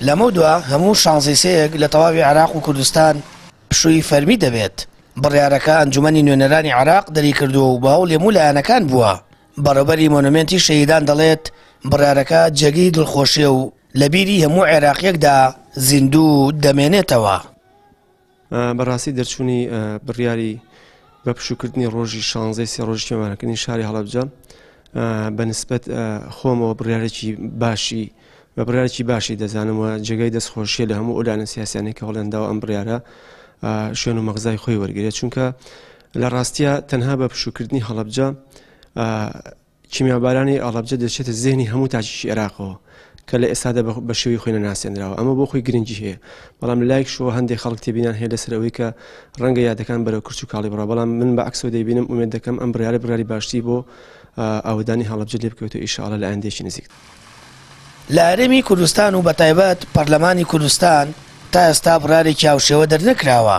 لەمەودوا هەموو شانزەی سێیەک لە تەواوی عێراق و کوردستان پشووی فەرمی دەبێت. بڕیارەکە ئەنجومەنی نوێنەرانی عێراق دەریکردووە و بە هەوڵی هەموو لایەنەکان بووە. بەڕێوبەری مۆنۆمێنتی شەهیدان دەڵێت، بڕیارەکە جێگەی دڵخۆشییە و لە بیری هەموو عێراقییەکدا زیندوو دەمێنێتەوە. بەڕاستی دەرچوونی بڕیاری بە پشووکردنی ڕۆژی شانزەی سێ ڕۆژی تێمارکردنی شاری هەڵەبجە بە نسبەت خۆمەوە بڕیارێکی باشی بە بڕیارێکی باشی دەزانم و جێگای دەستخۆشیە لە هەموو ئەو لایەنە سیاسیانەی کە هەوڵیان داوە ئەم بڕیارە شوێن و مەغزای خۆی وەرگێت چونکە لە ڕاستیە تەنها بە پشووکردنی هەڵەبجە کیمیابارانی هەڵەبجە دەچێتە زێهنی هەموو تاکێکی عێراقەوە کە لە ئێستادا بە شێوەی خۆی نەناسێنراوە ئەمە بۆ خۆی گرنگی هەیە بەڵام لە لایەکشەوە هەندێک خەڵک تێبینان هەیە لەسەر ئەوەی کە ڕەنگە یادەکان بەرەو کرچ و کاڵی بڕا بەڵام من بە عەکسەوە دەیبینم ئومێد دەکەم ئەم بڕیارە بڕیاری باشتری بۆ ئاوەدانی هەڵەبجە لێ بکەوێتەوە ئیشاڵڵا لە ئایندەیەکی نزیک. لە هەرێمی کوردستان و بەتایبەت پەرلەمانی کوردستان تا ئێستا بڕیارێکی هاوشێوە دەرنەکراوە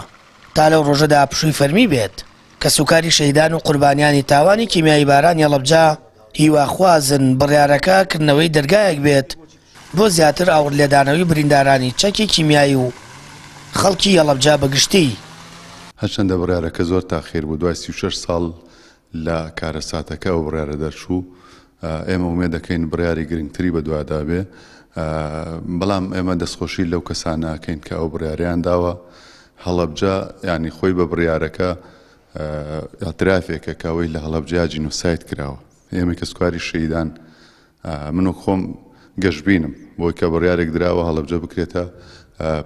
تا لەو ڕۆژەدا پشووی فەرمی بێت. کەسوکاری شەهیدان و قوربانیانی تاوانی کیمیاییبارانی هەڵەبجە هیواخوازن بڕیارەکە کردنەوەی دەرگایەک بێت بۆ زیاتر ئاوڕلێدانەوەی بریندارانی چەکی کیمیایی و خەڵکی هەڵەبجە بە گشتی. هەرچەندە بڕیارەکە زۆر تاخیر بوو، دوای 36 ساڵ لە کارەساتەکە ئەو بڕیارە دەرچوو، ئێمە ئومێد دەکەین بڕیاری گرنگتری بەدوادا بێ، بەڵام ئێمە دەستخۆشی لەو کەسانە ئەکەین کە ئەو بڕیارەیان داوە، هەڵەبجە یانی خۆی بە بڕیارەکە ئیعترافێکە کە ئەوەی لە هەڵەبجەیا جینۆساید کراوە. ئێمەی کەسوکاری شەهیدان من وەک خۆم گەشبینم بۆی کە بڕیارێک دراوە هەڵەبجە بکرێتە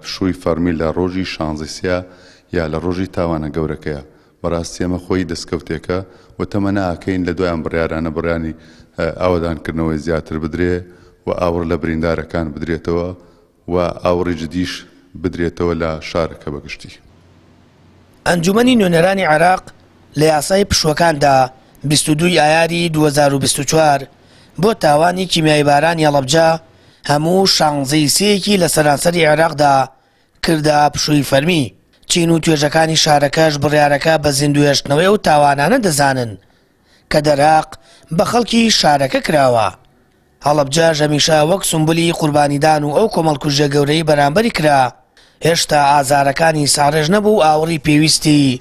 پشووی فەڕمی لە ڕۆژی شانزەی سیا یا لە ڕۆژی تاوانە گەورەکەیا. بەڕاستی ئەمە خۆی دەستکەوتێکە و تەمەنا ئەکەین لە دوای ئەم بڕیارانە بڕیانی ئاوەدانکردنەوەی زیاتر بدرێ و ئاوڕ لە بریندارەکان بدرێتەوە و ئاوڕی جدیش بدرێتەوە لە شارەکە بە گشتی. ئەنجومەنی نوێنەرانی عێراق لە یاسای پشووەکاندا 22 ی ئایاری 2024 بۆ تاوانی کیمیاییبارانی هەڵەبجە هەموو شانزەی سێیەکی لە سەرانسەری عێراقدا کردە پشووی فەرمی، چین و توێژەکانی شارەکەش بڕیارەکە بە زیندووهێشتنەوەی ئەو تاوانانە دەزانن کە دەرهەق بە خەڵکی شارەکە کراوە. هەڵەبجەش هەمیشە وەک سومبولی قوربانیدان و ئەو کۆمەڵکوژیە گەورەی بەرامبەری کرا، هێشتا ئازارەکانی ساڕێژ نەبوو و ئاوڕی پێویستی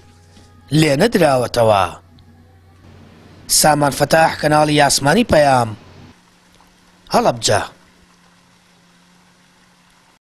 لێ نەدراوەتەوە. سامان فەتاح، کەناڵی ئاسمانی پەیام، هەڵەبجە.